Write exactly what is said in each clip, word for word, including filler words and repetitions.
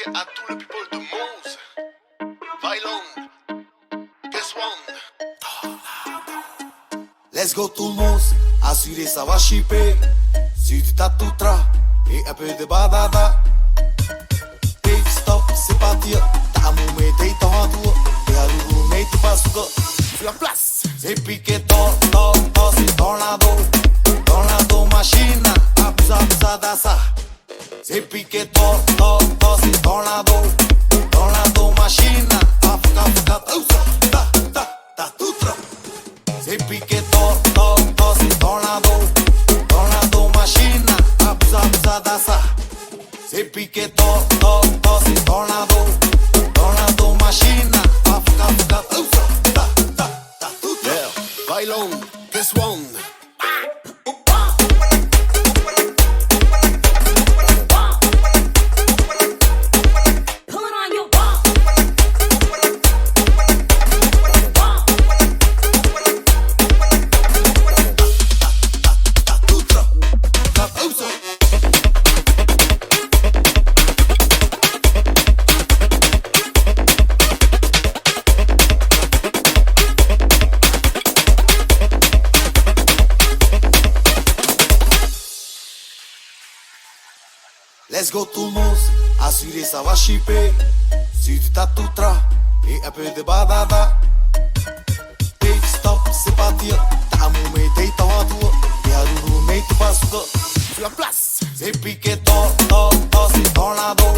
Atule people the most. Vailon, guess one. Let's go to most. Asure sa washipe. Siti tatutra. E ape de badada. Page stop, se patia. Tamu me te tahatua. Te aruru me te pasuka. Fla plus. Se pike to, to, to, se tornado. Tornado machine. Apsa, apsa, dasa. Se pike to, to, to, se tornado. Tornado machine. Afka, afka, tausa. Ta, ta, ta, tutra. Se pike to, to, to, se tornado. Tornado machine. Apsa, apsa, dasa. Se pike to, to, to, se tornado. Tornado machine. Afka, afka, tausa. Ta, ta, ta, tutra. Yeah. Vailon, guess one. Let's go to most. Asire sa washipe. Siti tatutra. E ape de badada. Page stop, se patia. Tamu me te tahatua. Te aruru me te pasuka. Fla plus. Se pike to, to, to, se tornado.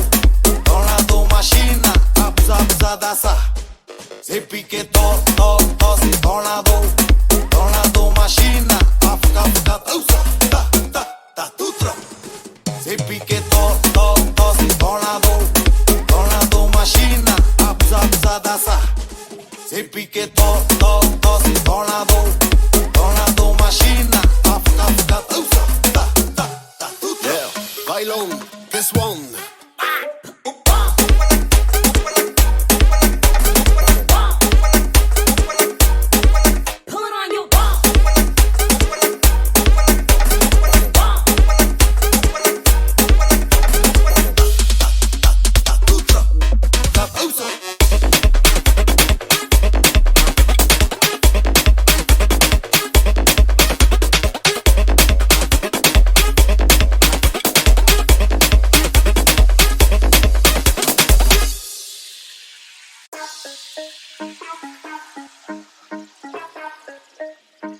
Tornado machine. Apsa, apsa, dasa. Se pike to, to, to, se tornado. Tornado machine. Afka, afka, tausa. Ta, ta, ta, tutra. Se pike to, to, to, se tornado. Tornado machine. Apsa, apsa, dasa. Se pike to, to, to, se tornado. Tornado machine. Afka, afka, tausa. Ta, ta, ta, tutra. Yeah. Vailon, guess one.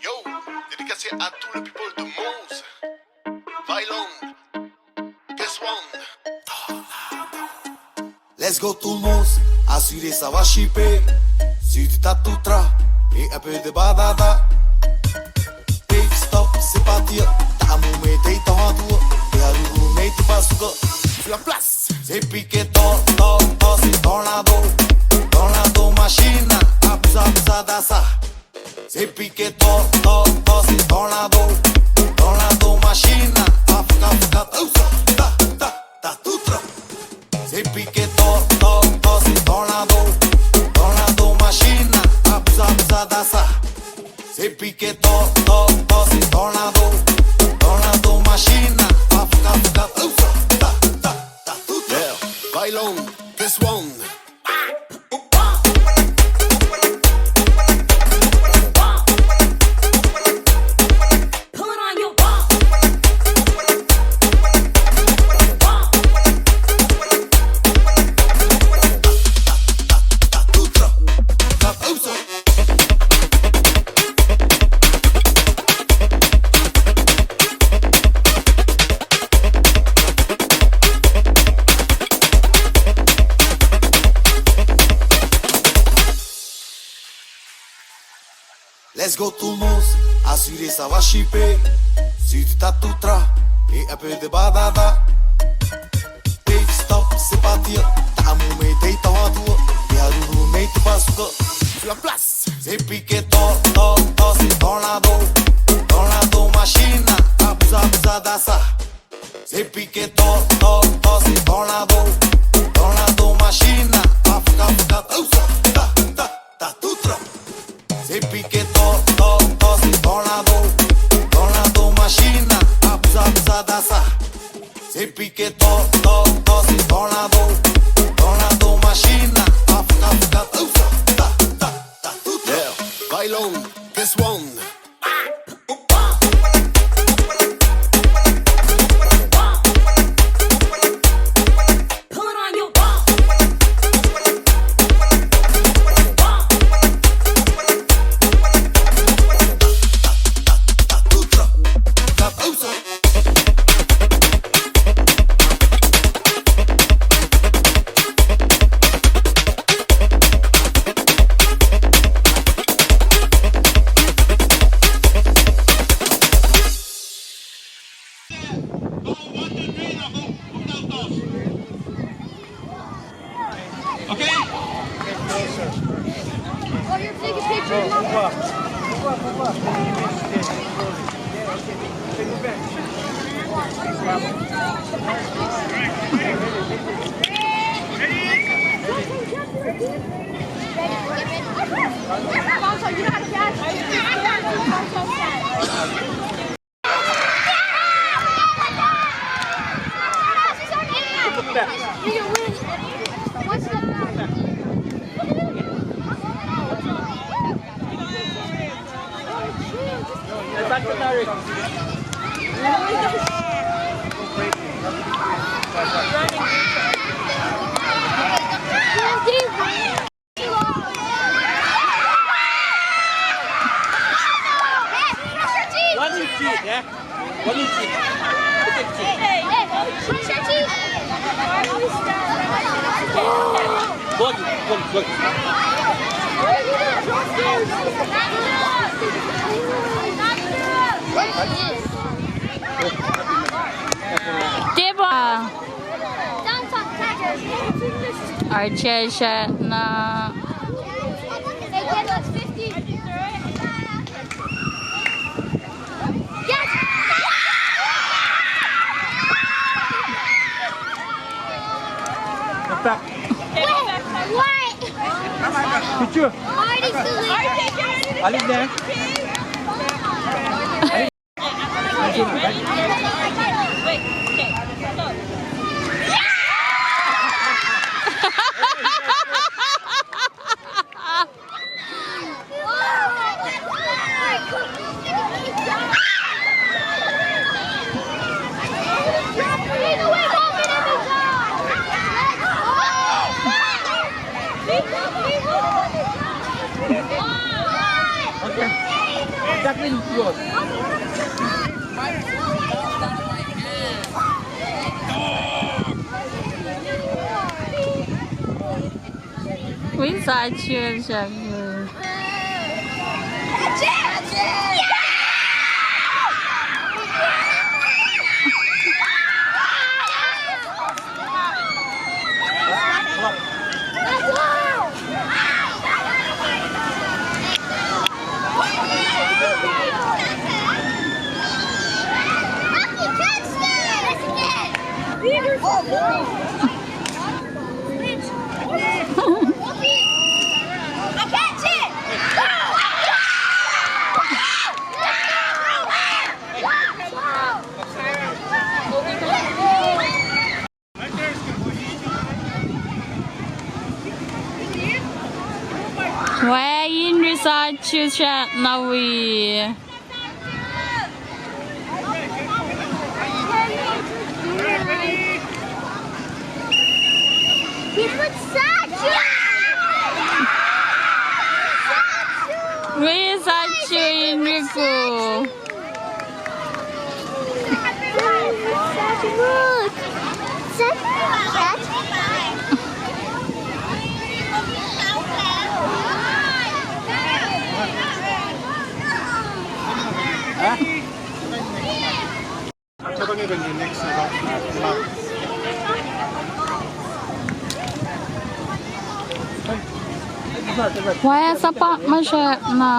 Yo, dedicase Atule people the most. Vailon, guess one. Let's go to most. Asire sa washipe. Siti tatutra. E ape de badada. Page stop, se patia. Tamu me te tahatua. Te aruru me te pasuka. Fla plus. Se pike to, to, to, se tornado. Tornado machine. Apsa, apsa, dasa. Se pike to, to, to, se tornado. Tornado machine. Afka, afka, tausa. Ta, ta, ta, tutra. Se pike to, to, to, se tornado. Tornado machine. Apsa, apsa, dasa. Se pike to, to, to, se tornado. Tornado machine. Afka, afka, tausa. Ta, ta, ta, tutra. Yeah. Vailon, guess one. Let's go to most. Asire sa washipe. Siti tatutra. E ape de badada. Page stop, se patia. Tamu me te tahatua. Te aruru me te pasuka. Fla plus. Se pike to, to, to, se tornado. Tornado machine. Apsa, apsa, dasa. Se pike to, to, to, se tornado. Tornado machine. Afka, afka, tausa. Ta, ta, ta, tutra. Se pike to, to, to, se tornado. Tornado machine. Apsa, apsa, dasa. Se pike to, to, to, se tornado. Sina, tap, tap, tap, usa, tap, tap, tap, usa. Yeah, Vailon, guess one. Okay? Oh, you're taking pictures. One inch, yeah? One inch. Good, good, good. Deba. Archesha na. Wait, wait. Did you? Already too late. I live there. Wi sa chun sahk. Wacngihn Risacchu srackna wi. Risacchu in Riku. Look. Wacngihn sapak ma srackna,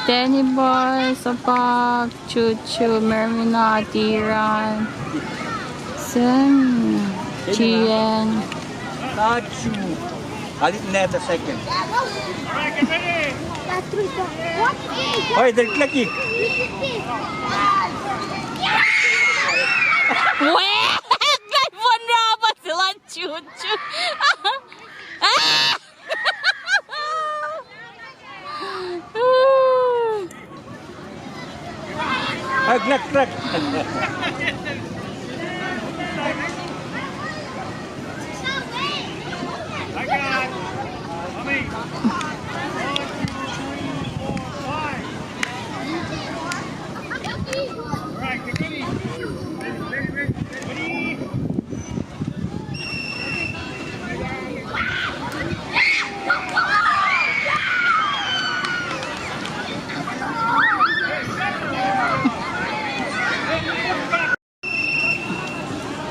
Danny Boy, sapak. Chuchu, Mermina, Tiran, Sam, Gian. Tachu. Alit net a second. Oi, they're lucky. Weh, kai von raba silan Chuchu. Crack, crack. I got it. Mommy. One, two, three, four, five. All right, get ready. Ready, ready, ready, ready.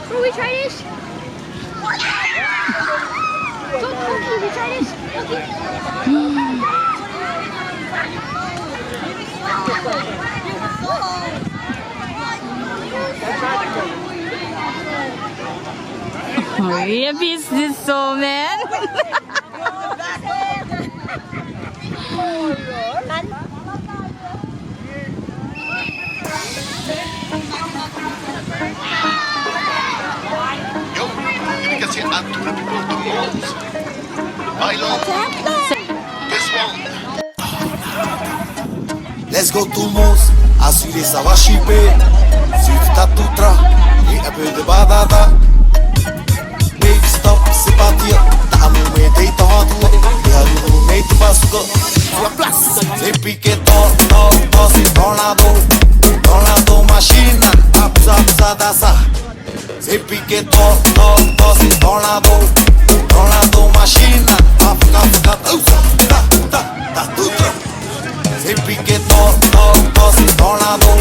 Bro, we try this? Go, go, we try this? Real business, so, man. Yo, you can see Antuno people do most. Bailon. This one. Let's go to Mos, asile sawashipe, sutatutra, e apede badada. Baby stop, sipatia, tamu me te tahatua, ya lu me te pasuka. Plus, zepike to, to, to, si tornado, tornado machine, apsa, apsa, dasa. Zepike to, to, to, si tornado, tornado machine, afka, afka, usa, ta, ta, ta, tutra. Zepike to, to, to, si tornado,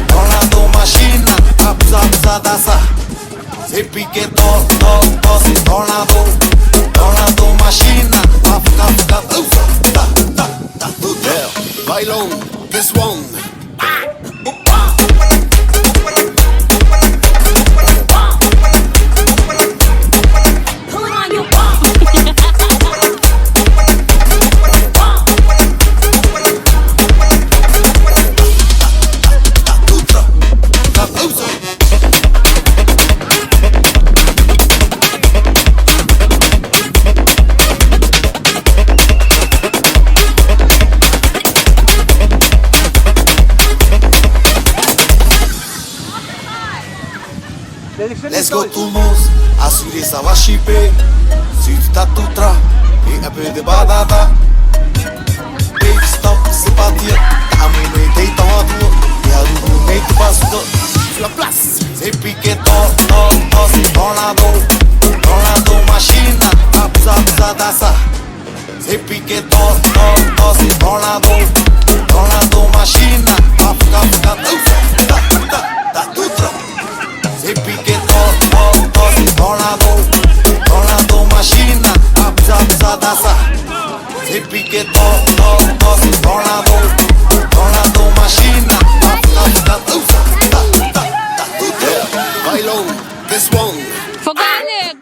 tornado machine, apsa, apsa, dasa. Zepike to, to, to, si tornado, tornado machine, afka, afka, usa, ta, ta, ta, tutra. Yeah, Bailon, this one. Let's go to Mos, asile sawashipe, sutatutra, e apede badada. Baby stop, sipatia, tamu me te tahatua, ya lu me te pasuka. Plus, zepike to, to, to, si tornado, tornado machine, apsa, apsa, dasa. Zepike to, to, to, si tornado, tornado machine, afka, afka, ta, ta, ta, tutra. Zepike to, to, to, si tornado, tornado machine, apsa, apsa, dasa. Zepike to, to, to, si tornado, tornado machine, afka, afka, ta, ta, ta, tutra. Bailon. This one. Forgalik.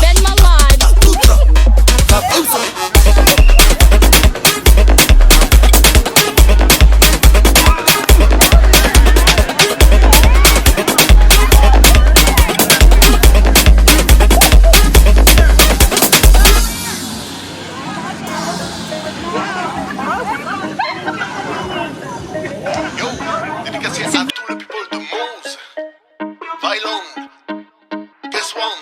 Ben Malad. Yo, did you guys see Antuno people do most? Bailon. This one.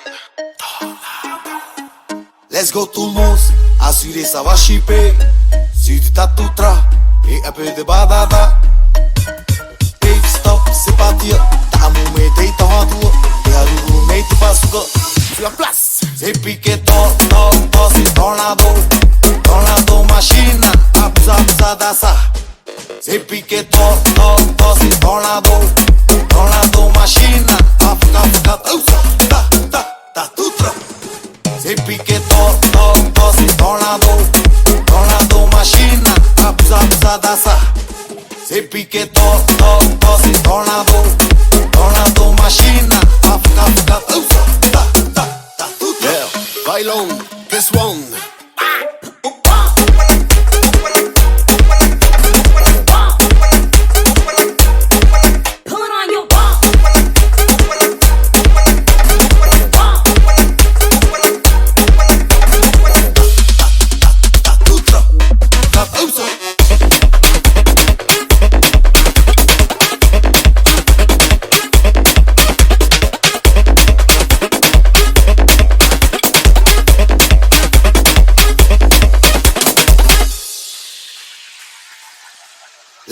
Let's go to Mos, asile sawashipe, sutatutra, e apede badada. Baby stop, sipatia, tamu me te tahatua, ya lu me te pasuka. Plus, zepike to, to, to, si tornado, tornado machine, apsa, apsa, dasa. Zepike to, to, to, si tornado, tornado machine, afka, afka, usa, ta, ta, ta, tutra. Zepike to, to, to, si tornado, tornado machine, apsa, apsa, dasa. Zepike to, to, to, si tornado, tornado machine, afka, afka, usa, ta, ta, ta, tutra. Yeah, Bailon, this one. Pull it on your wall.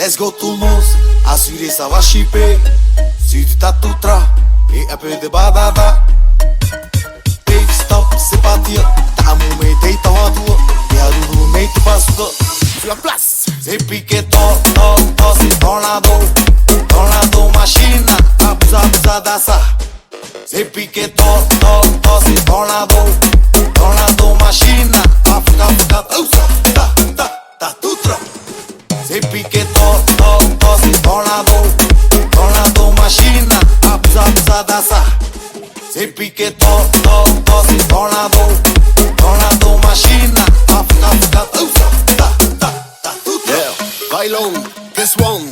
Let's go, Tumos. Asure sava shipe. Siti tatutra. E ape de badada. Take stop, se patia. Tamu me te tahatua. Ya ruru me tu pasuta. Fla plus. Se pike to, to, to, se tornado. Tornado machine. Apsa, apsa, dasa. Se pike to, to, to, se tornado. Tornado machine. Afka, afka, usa, ta, ta, ta, tutra. Se pike to, to, to, se tornado. Tornado machine. Apsa, apsa, dasa. Se pike to, to, to, se tornado. Tornado machine. Afka, afka, usa, ta, ta, ta, tutra. Yeah, Kailong, this one.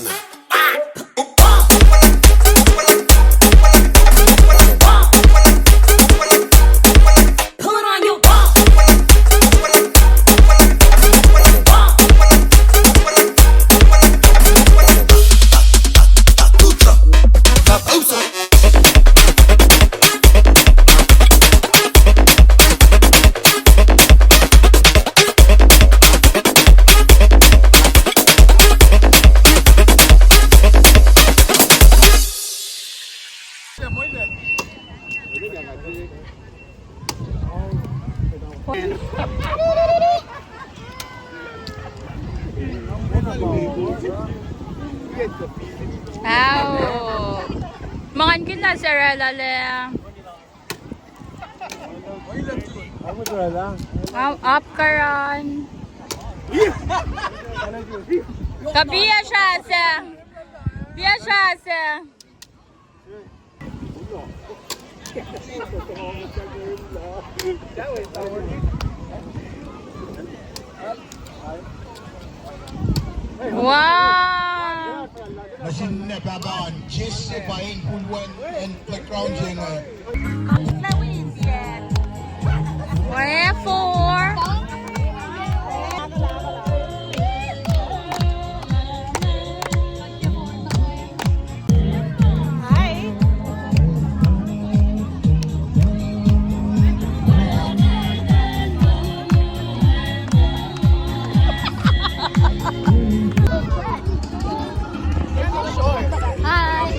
Wow. Mangan kila Sarah lale. Wow, apkaran. Ka pia shasa. Pia shasa. Wow. Nuh sin pahpah an, Jesse pa in pulwen and background singer. Wherefore? Hi.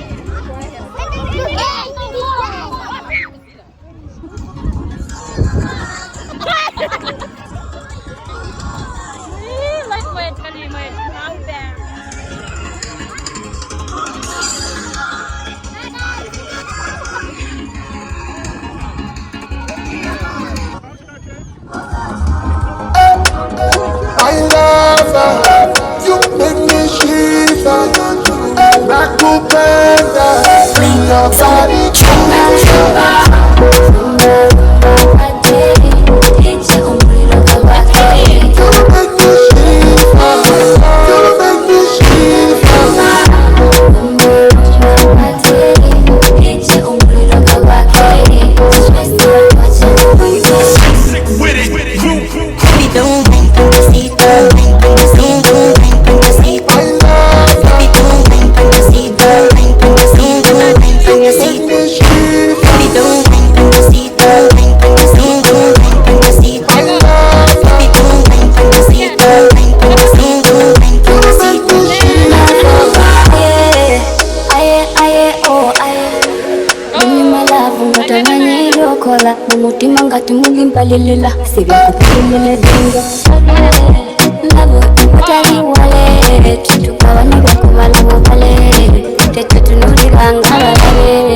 I love her. You make me shiver. Nakupenda. Bring your body closer. You make me shiver. You make me shiver. Aye, aye, oh, aye. Mimi malavu matanganye yokola, mumuti mangati mulim palilila, sebe kupili mele dinga. Lavu patali wale, tutu kawa ni bako malavu pale, te tutu nuri ganga wale.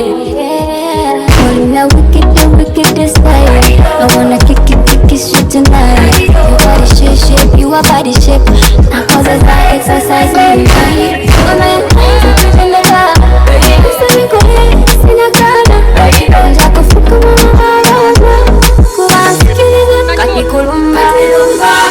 All in a wicked, the wickedest way. I wanna kick it, kick it, shit tonight. Your body shape, shape, you a body shape. Now cause I exercise my mind. Woman, to the top. Ready to say go ahead, in a corner. Ready to fuck.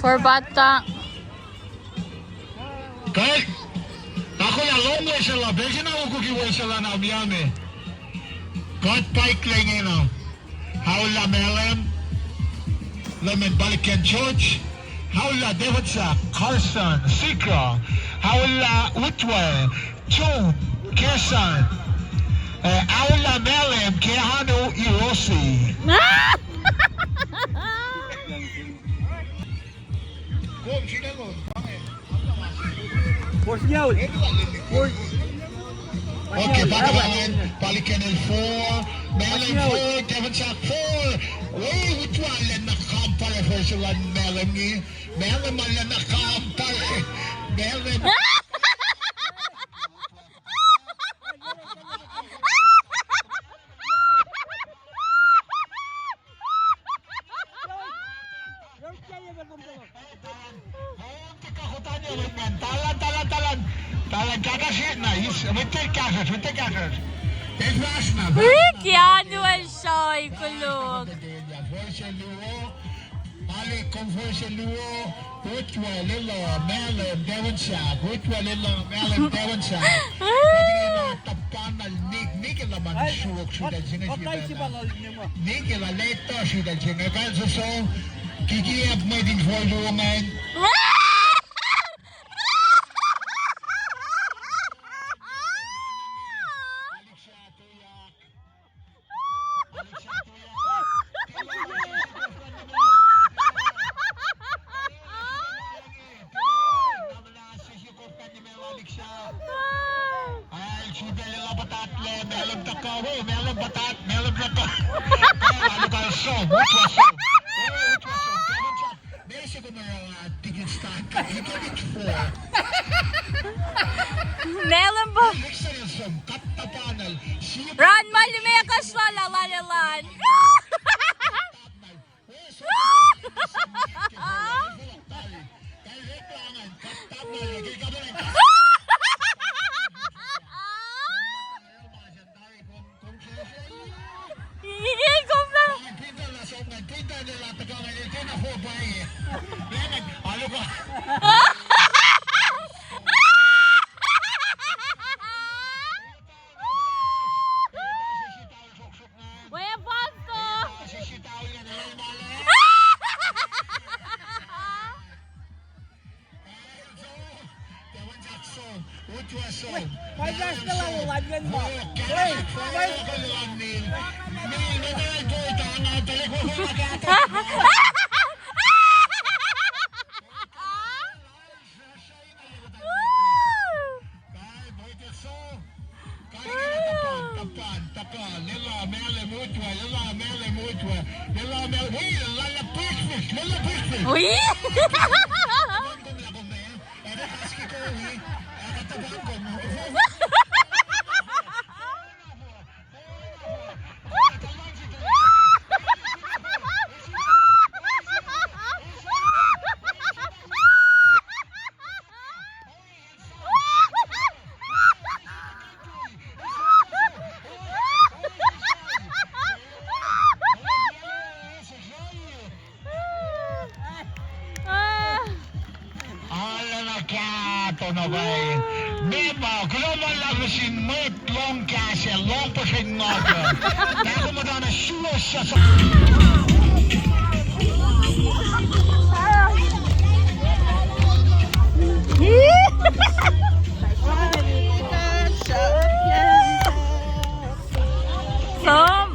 For bata. Kuht, takola long wesela, pacl se na ukuki wesela na miame. Kuht paik lengena. Aolla Malem, Leman Balikan George, Aolla David Sack, Carson, Sika, Aolla Utwe, Job, Kesan, eh, Aolla Malem, Kehanu Irosi. Okay, Patalangan, Palikan el four, Malem four, Kevin Sak four. Wei, which one? Lena kampare first one, Malem ni. Malem, lena kampare. Malem. Wi kianu el soi kuluk. Alik kom force luo, utwe lila, Malem, Devon Sak, utwe lila, Malem, Devon Sak. Utwe lila, tapan al nik, nik ela man shuok shuda jinga jiba. Nik ela leta shuda jinga. Kal soso, kiki ep meeting for luo ngan. Malem pa. Ran ma limekohsr lal, lal elan. Ui. Arulacna kahto na pwacye. Mempucr, kuloh ma luhlahp nuh sin mwet lohng kahs ac lohng puhsren nga. Pahkomuhta na suwohs sa. Som.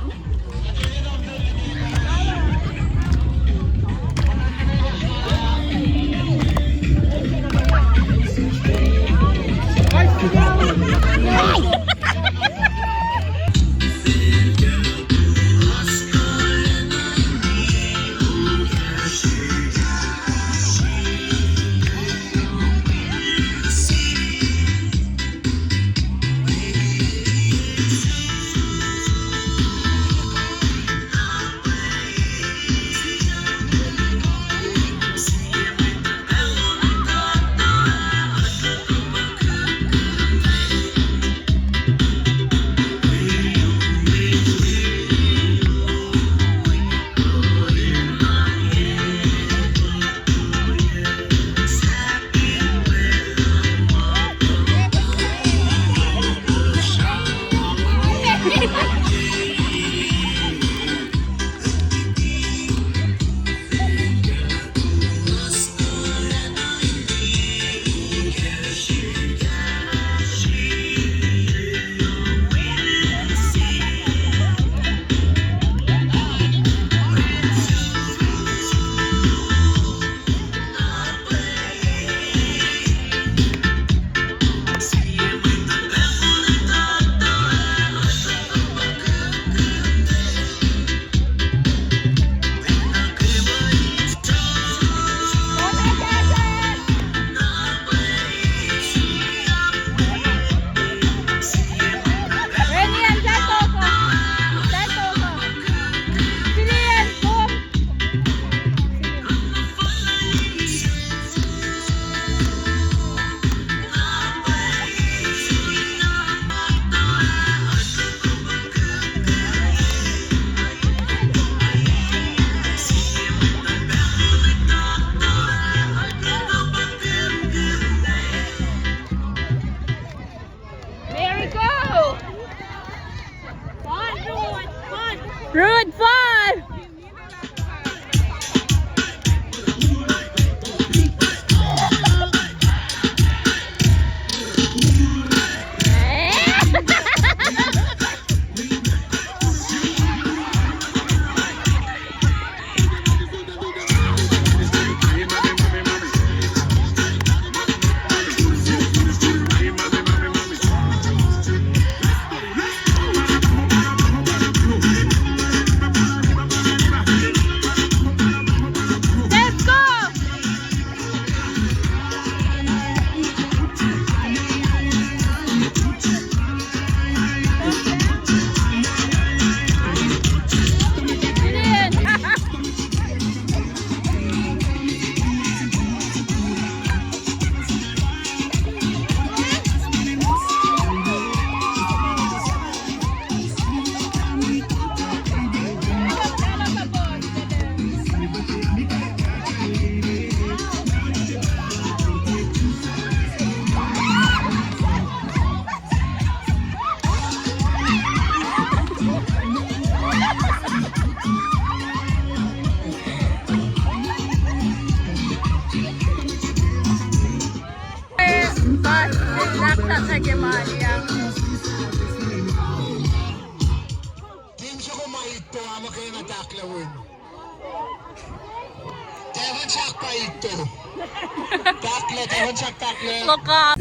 Mary, go! Ruth, fun! Let's go! Team soko ma itto, amuhkena takla win. Tacfan sak pa itto. Takla, tacfan sak takla. Loka.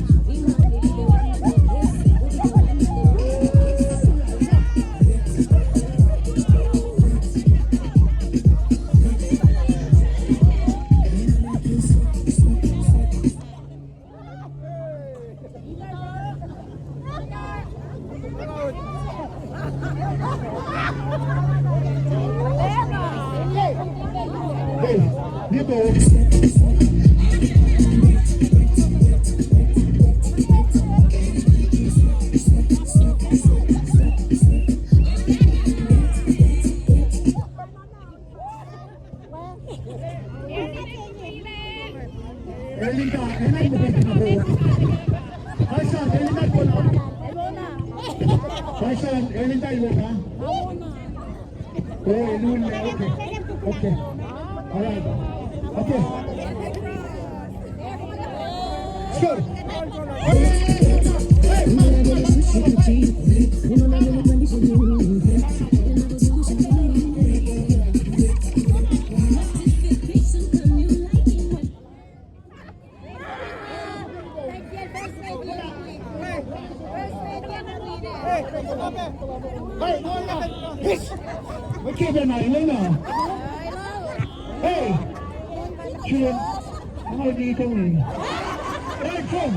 Erlinda, elan mukwikwi na po. Paisan, Erlinda, Paisan, Erlinda, Ilona. Oh, Elul, okay. Okay. All right. Okay. Let's go. Hey, Kevin, I don't know. Hey, Julian, how do you doing? Hey, Jim.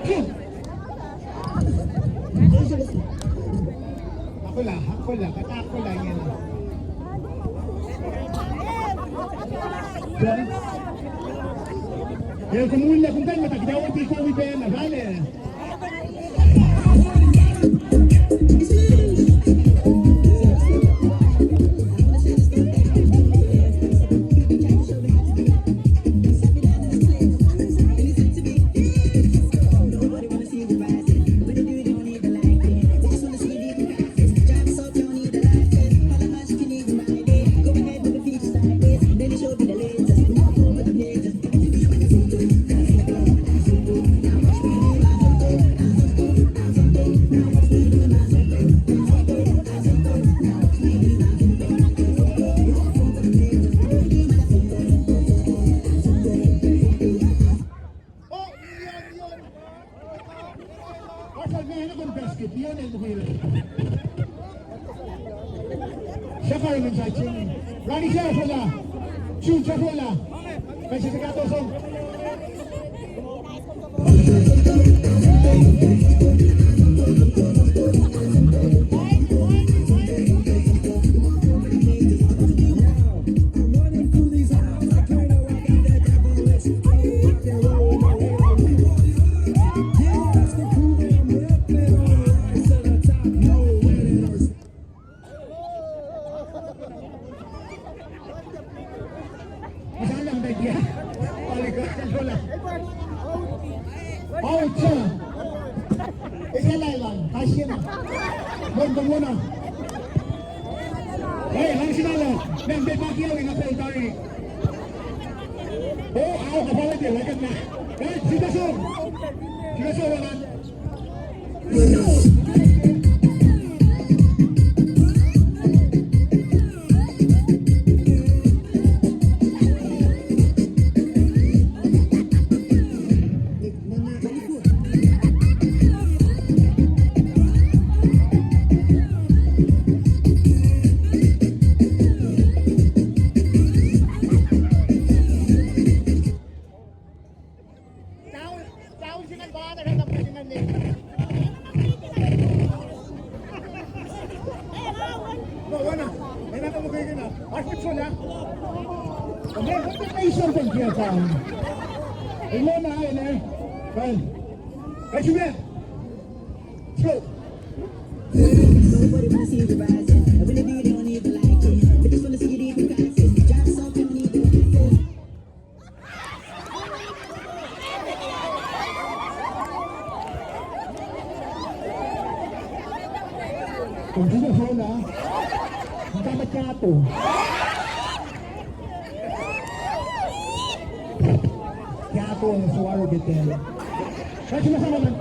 Jim. Akola, akola, kata akola ingena. Jim. Eh, kom ullac, kom kuh in muhta, kuht ac oti kowi pacna, rale. Sefar in sa chini. Rani Sefar la. Chu Sefar la. Kasi sa kato song. Out, sir. Ese lailan, kasyena. Mon, mon, mon. Hey, hang sina lo. Mem, bet maki awi na pol tari. Oh, au, kapal ete, wakan na. Hey, sika so. Sika so, wakan. Nobody wanna see you rising. I really, really don't even like it. They just wanna see you leaving crisis. Drop something, don't even like it. Kom sino sona? Kom tama kato. Kato na suwaro kete. Kasi masama man.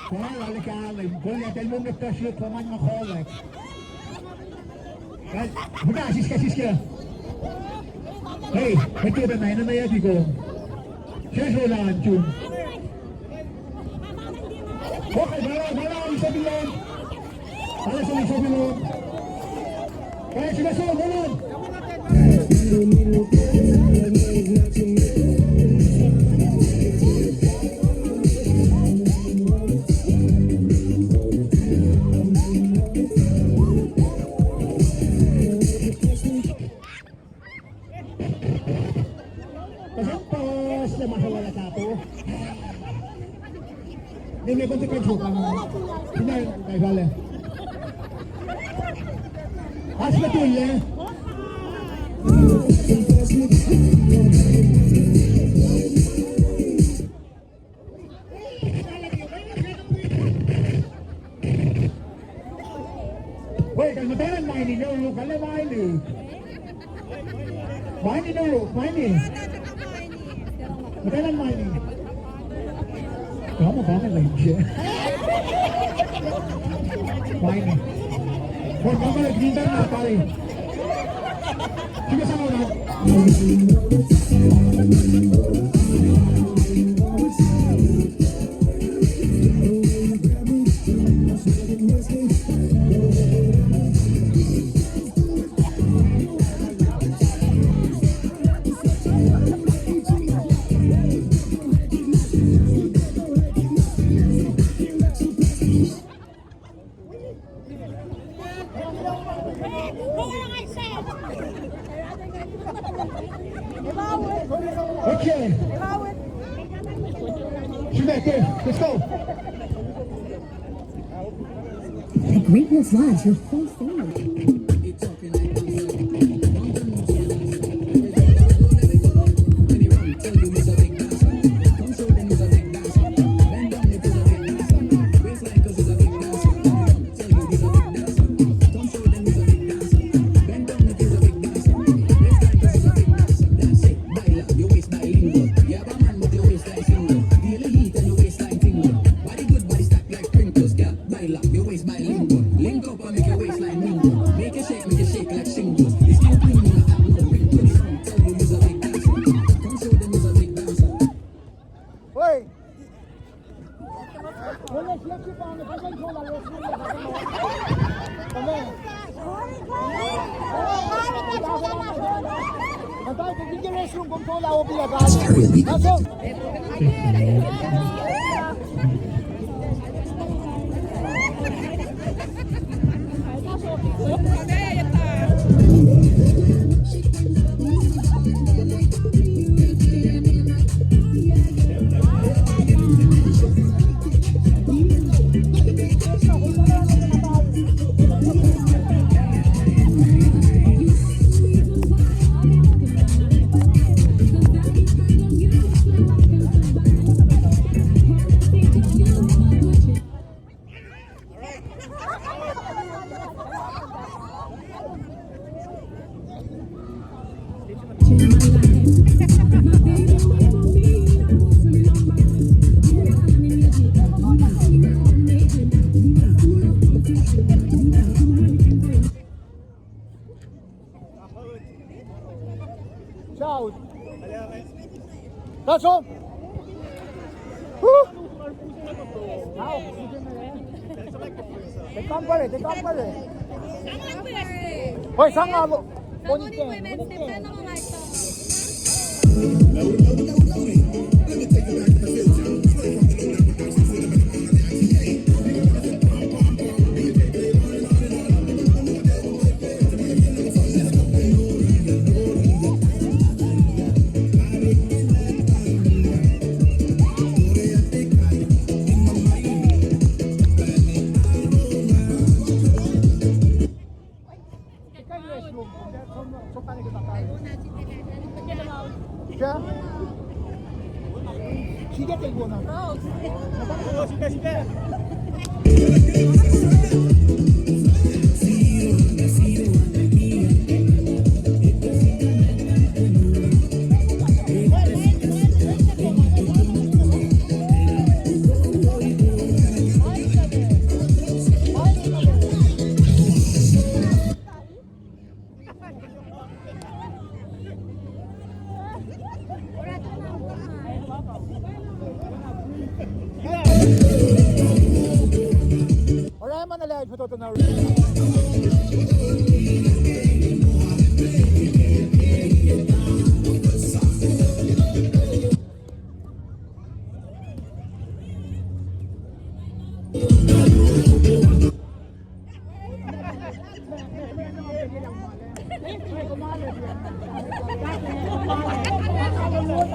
Kol lal kahlwem, kol lal kahlwem, mom lal kahlwem, kom an ma kolak. Muhta siska, siska. Hey, mete na ina na yati ko. Sesro na antun. Okay, mala, mala, isa bilang. Mala, isa bilang. Kuht in puhslac ma suwohs lal Kato. Neme consequence ko kang. Sina kaifahlac. Oasr me tullac. Wait, muhtwacn maini, no, no, kalle maini. Maini, no, maini. Muhtwacn maini. Kamu, kamu lagi. Maini. Wait, kamu lagi, na, na, pare. Okay. Let's go. Greatness lives your whole family. Oi. Shout. That's all. Woo! Te kampare, te kampare. Oi, sang alo. Boni ten, boni ten. Oruh ma na lain fototo na.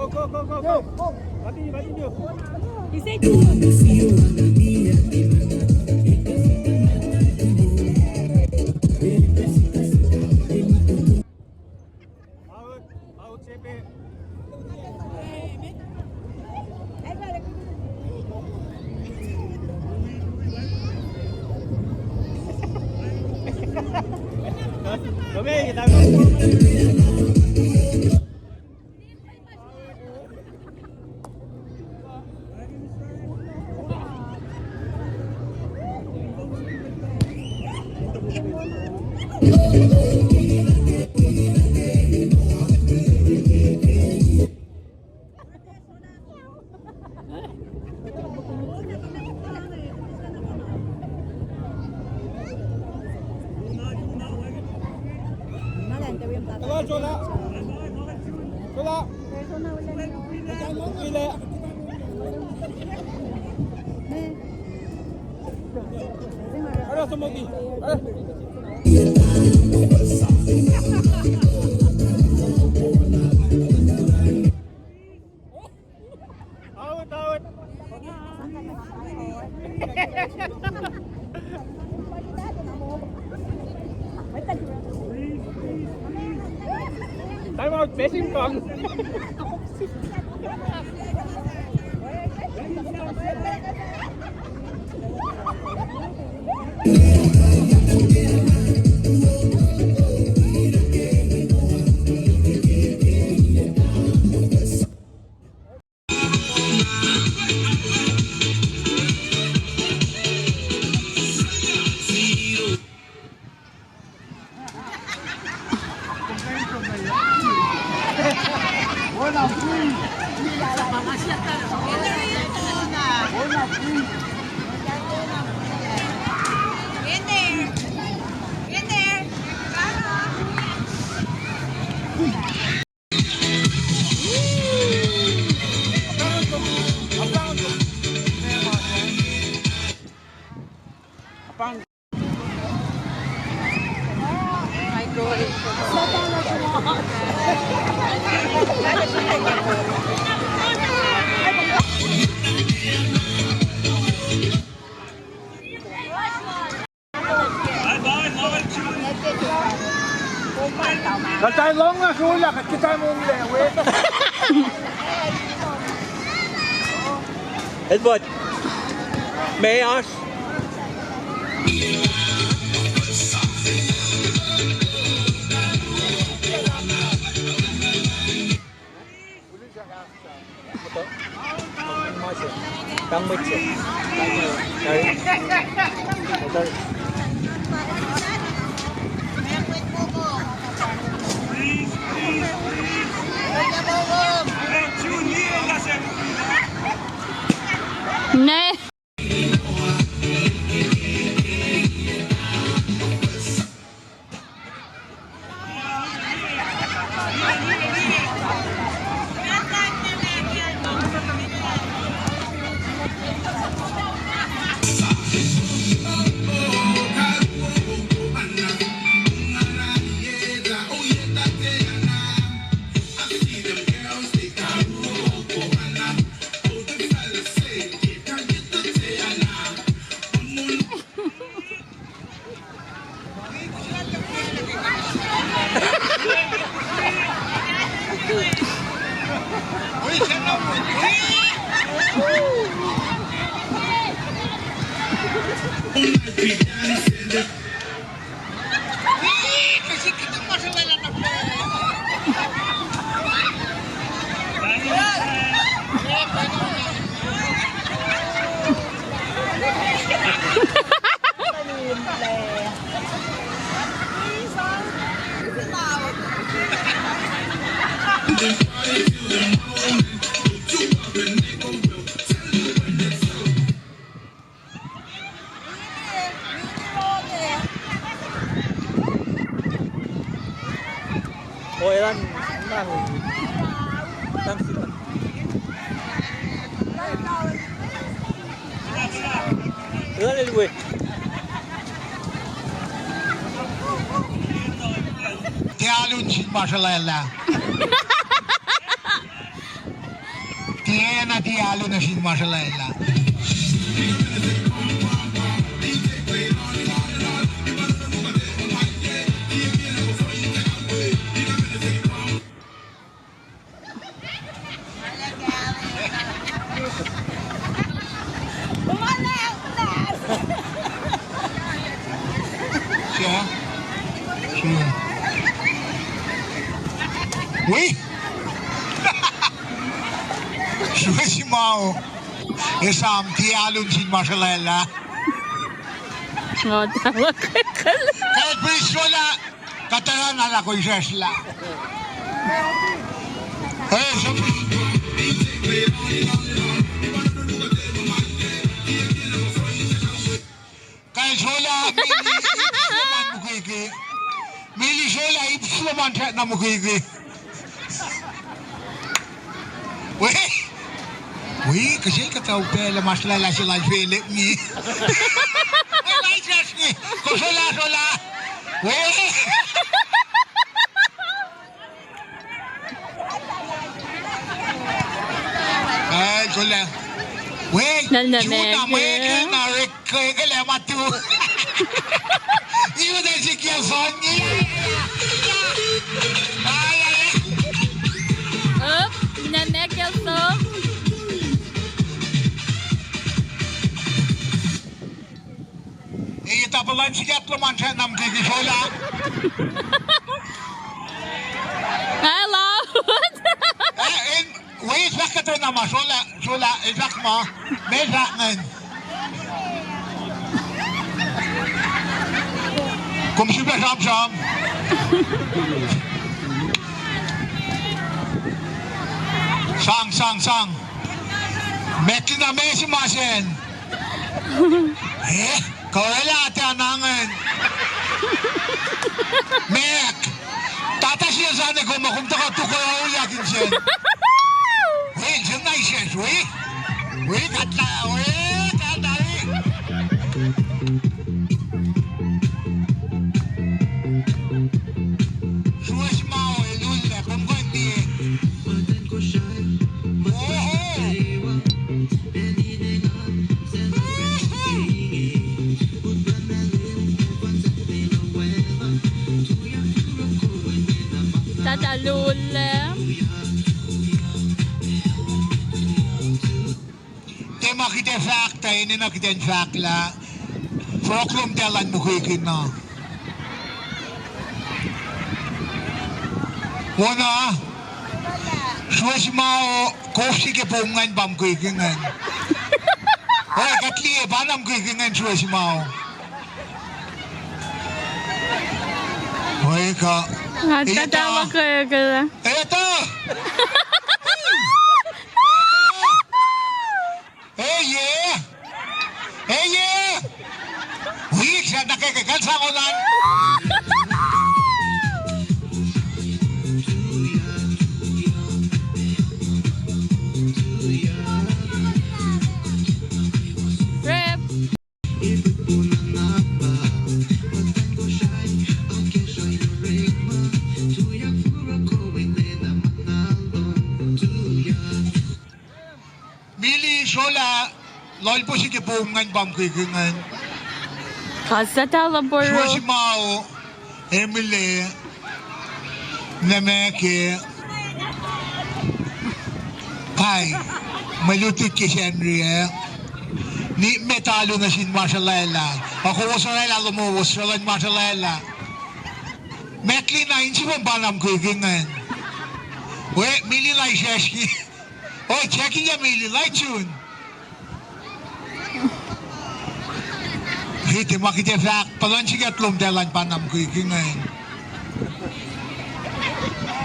Go, go, go, go, go. Continue, continue. He said, Out, out, Sepe. Kami, kita. Out, out. Time out, Pesin Kong. Kuht ac lohng na sulaclah, kuht kuhtuh monglac we. Edward. Meoas. Ne. Tiac alu nuh sin ma srolwaclah. Tiacna tiac alu nuh sin ma srolwaclah. Sure. Sure. Wi? Sure, sure ma. Esam tiac alu nuh sin ma srolwaclah. Kalmac kacl. Kacl pris sola. Kuht arulacna kol sesr lah. Eh, so- Kacl sola, Mili, ip sloman mukwikwi. Mili sola, ip sloman srackna mukwikwi. Wi, wi, kihsacl kuhtuh upac lah ma srolwaclah se lal Felek ngi. Wi, lal sesr ngi. Kom sola, sola. Wi. Kacl sola. Wi, Juna, mwe ke na rek ke, ke lah ma tu. Iu de si kia son ni. Ai, ai, ai. Up, na ne ke so. Eye tapulan sikat loman srackna mukwikwi sola. Hello. Eh, en, wi, fahk kuhtuh na ma sola, sola, el fahk ma, me fahk ngan. Kom sifilpac sramsram. Sang, sang, sang. Mac na meac se ma sacn. Eh, kuh oraclah atacn angen. Mac. Tata sie sani kom, kom tuhkuh tukuh oraclah kin sacn. Wi, sacn na ises, wi. Wi, kuht lah, wi, kuht lah, wi. Sruhmuhn ma, wi, lullah, kom kuh in liye. Oho. Tata lullah. Tiac ma kuht ac fahk tuh enenuh kuht in fahk lah fohlohk lom tiac elan mukwikwi na. Wona, sruhmuhn ma, kof se ke poum ingacn pa mukwikwi ingacn. Oi, kuht liye pa na mukwikwi ingacn sruhmuhn ma. Oi, kuh. Etuh. Eye. Eye. Wi, srackna ke, ke kuh sang onan. Rep. Mili sola, lohlpo se ke poum ingacn pa mukwikwi ingacn. Sruhmuhn ma, Emily, Nemeke, kai, mwe lutlut ke Sacnri ah. Ni met alu nuh sin ma srolwaclah. Ac kowos oraclah lomowos srolwaclah ma srolwaclah. Metlina, in sifon pa na mukwikwi ingacn. We, Mili la isrwacsrki. Oi, check-i ya Mili, la chun. Riti ma kite fahk, puhlan sikyak lom talan pa na mukwikwi ingacn.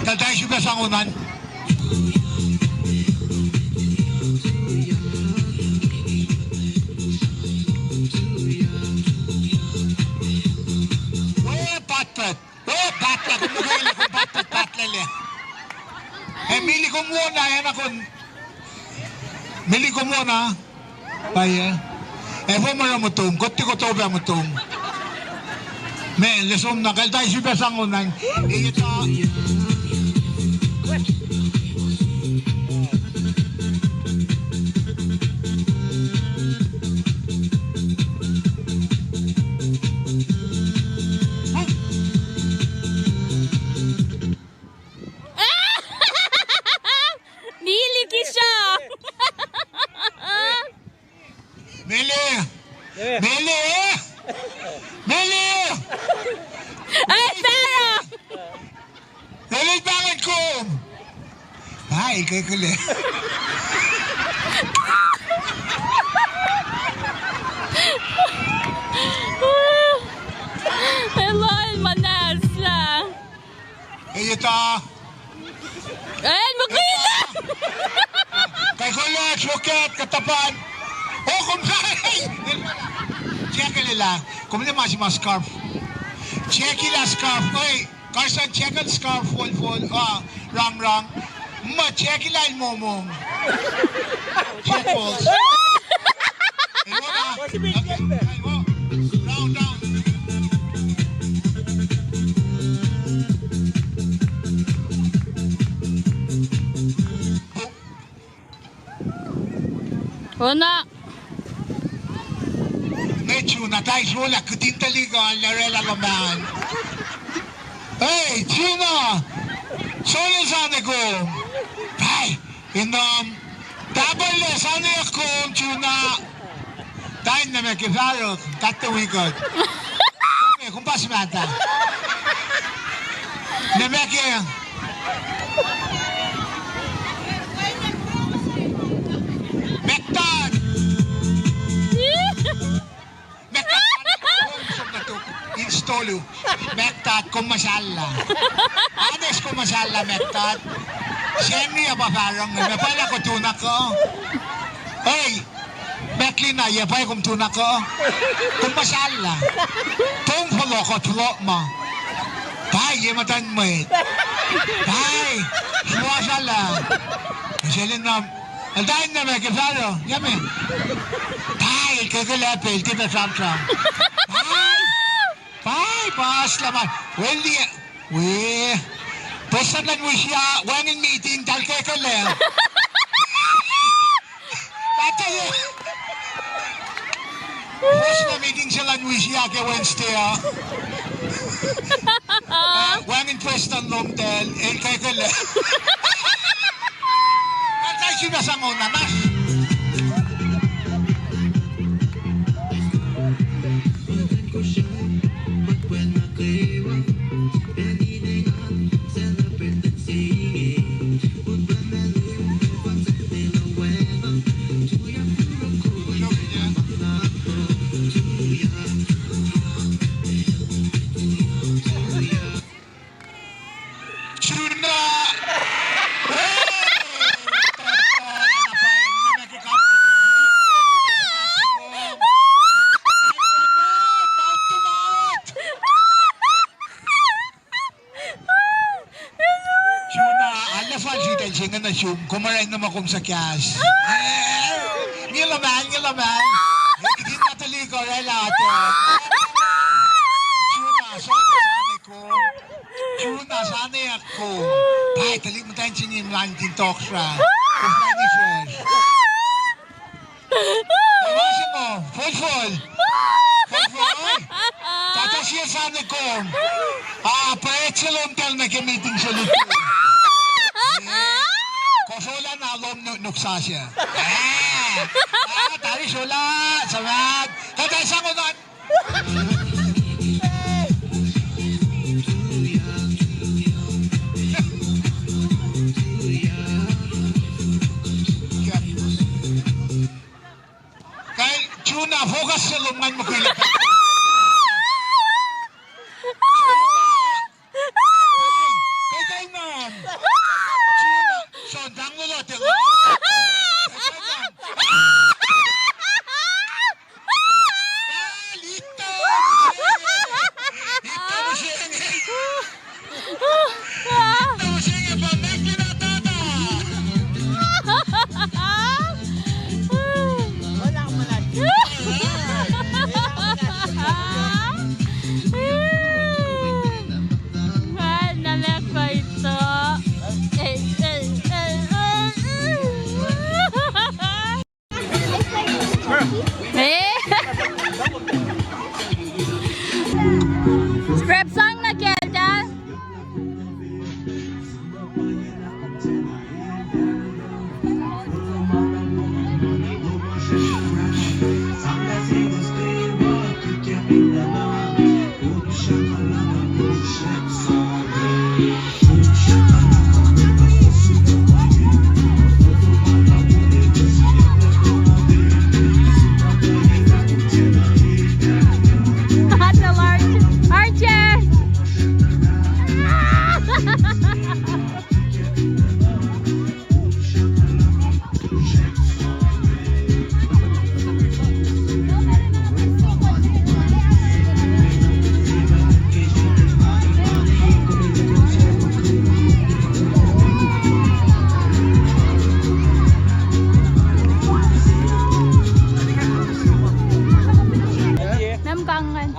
Kaltai sifilpac sang onan. We pahtpaht. We pahtpaht. Kom mukwikwi, kom pahtpaht, pahtlac. Eh, Mili kom wona, eh, na kom. Mili kom wona. Pwacye. Efuh ma oruh muhtom, kuht tiac kuhtuh pac muhtom. Meac, lah som na, kaltai sifilpac sang onan. Etuh. Mili kisa. Mili. Mili. Mili. Ei, Sarah. Mili, pa ingacn kom. Ai, ke kule. Elan muhnahslah. Etuh. Elan mukwikwi. Kai kola, sokwack, kuhtuhpan. O, kom sa. Check-i lah. Kom ne ma si ma scarf. Check-i lah scarf. Oi, Carson, check-i scarf, fol, fol. Ah, rang, rang. Ma check-i lah el momong. Check, fol. Ona. Nge Juna, tai sola, kihtin tuhlihk uh, oraclah luhman. Ei, Juna. Sola sani kom. Ai, in, um, Tahpuhllac, sani kom, Juna. Tahin na ma ke fahsr uh, kahto wi kuht. Kom pa smack ah. Na ma ke. Mac Tad. Mac Tad, kom som nuh tok. Install-u. Mac Tad, kom muhsahllah. Honest, kom muhsahllah, Mac Tad. Sacnri uh pa fahsr uh, ma pwacye lah kom tu na kuh. Oi, Metlina, ya pwacye kom tu na kuh. Kom muhsahllah. Tom fohlohk, kuht fohlohk ma. Pwacye muhtuhn mwet. Pwacye. Suwohslah. Selin na. Eltahl na ma ke fahsr uh, ya me. Pwacye, ke ke level, tiac pac sramsram. Pwacye. Pwacye, puhslah ma. Well, the, we. Prestuhn luhn Wisea, wacngihn meeting, tahl kekele. Pahtuh. Prestuhn meeting se luhn Wisea ke Wednesday uh. Wacngihn prestuhn lom tahl, el kekele. Kaltai sifilpac sang onan. Juna. Juna, arlac fal sritacl se inge nuh sum, kom oruh na ma kom suhkahs. Nge luhman, nge luhman. Kihtin na tuhlihk oraclah tuh. Juna, sani, sani kom. Juna, sani kom. Pwacye, tuhlihk muhtwacn se inge elan kihtin tohkohsrah. Koflah nuh sesr. Fol, fol. Fol, fol. Tata sie sani kom. Ah, pwacye se lom tahl nuh ke meeting se lutu. Koflah na lom nu-, nuksa se. Ah, tari sola, saman. Kata sang onan. Kai, Juna, focus se lom ngan mukul. Kai, kai, kai, man. Juna, son, tanglo lo, telo. Kai, kai, man. Eh? Scrap sang na kal ta. Archer! Mem kangan.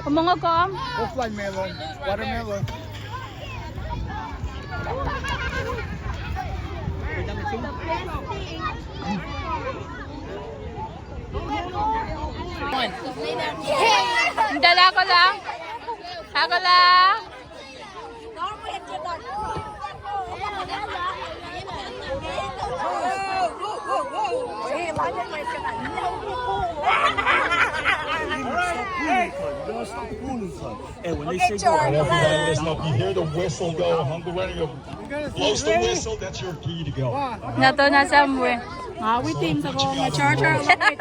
Umongo kom? Offline melon, watermelon. Nta la kola. Akola. Hey, when they say go, everybody, let's not be here to whistle, go. Hungarian, blows the whistle, that's your key to go. Na to na somewhere. Ah, we team to go. Charger. Okay, go.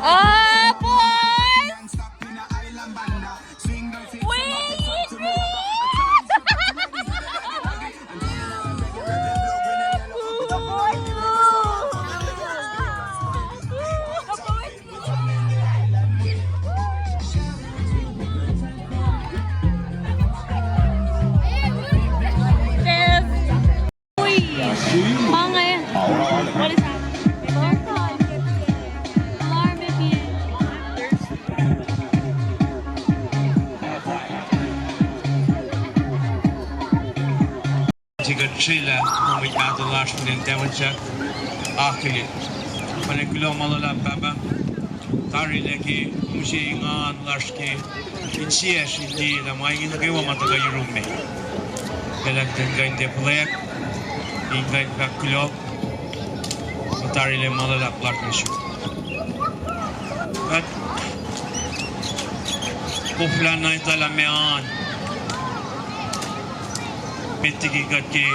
Oh, boys! What is that? Alarm, maybe. Sikuht srila muh mwet mahtuh lasr fin acn Tawensuk, akihlen. Pwacye, kuloh ma luhlahp Pahpah. Tarilac ke mihsenge lasr ke Insiyacsr in liye lah ma inge nuh kwewa ma tuhkuh yurum me. Pacl ahkten kuh in tiac puhlack, in kuh in fahk kuloh, muhtahrilac ma luhlahp lasr nuh sum. Kuht koflah na etuh lah meac an met liki kuht ke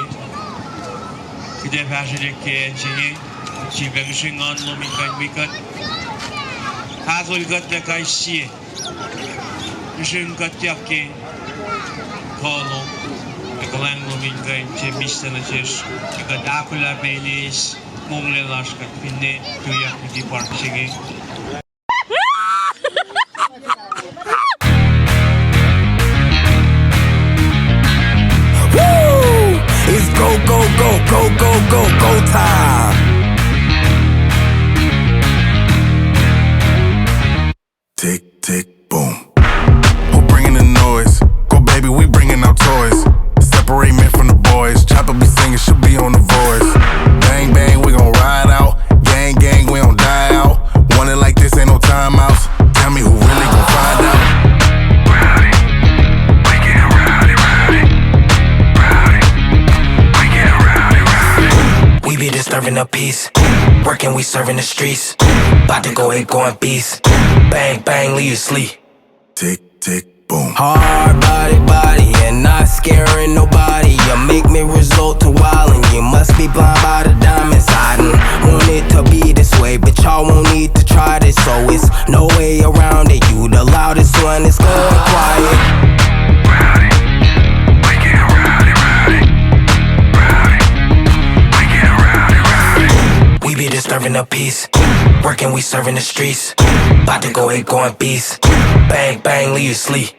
kuht ac fahsrwelihk ke acn se inge, sifilpac ngihsre nguhn lom in kuh in wi kuht, ahsol kuht lah kais sie. Ngihsre kuht yak ke kuh lom, ac kuhlwacng lom in kuh in se mihslac nuh sesr, ac kuht ahkolah pac in eis monglac lasr kuht finne tuyak liki park se inge. Woo! It's go, go, go, go, go, go, go time. Tick, tick, boom. Who bringing the noise? Go, baby, we bringing our toys. Separate men from the boys. Chopper be singing, she'll be on the voice. Bang, bang, we gon' ride out. Gang, gang, we don't die out. Want it like this, ain't no timeouts. Tell me who really gon' find out. Rowdy. We getting rowdy, rowdy. Rowdy. We getting rowdy, rowdy. We be disturbing the peace. Working, we serving the streets. About to go ape, going beast. Bang, bang, leave you sleep. Tick, tick, boom. Hard body, body, and not scaring nobody. You make me resort to wildin'. You must be blind by the diamonds. I didn't want it to be this way, but y'all won't need to try this. So it's no way around it. You the loudest one, it's going quiet. Rowdy. We getting rowdy, rowdy. Rowdy. We getting rowdy, rowdy. We be disturbing the peace. Working, we serving the streets. About to go ape, going beast. Bang, bang, leave you sleep.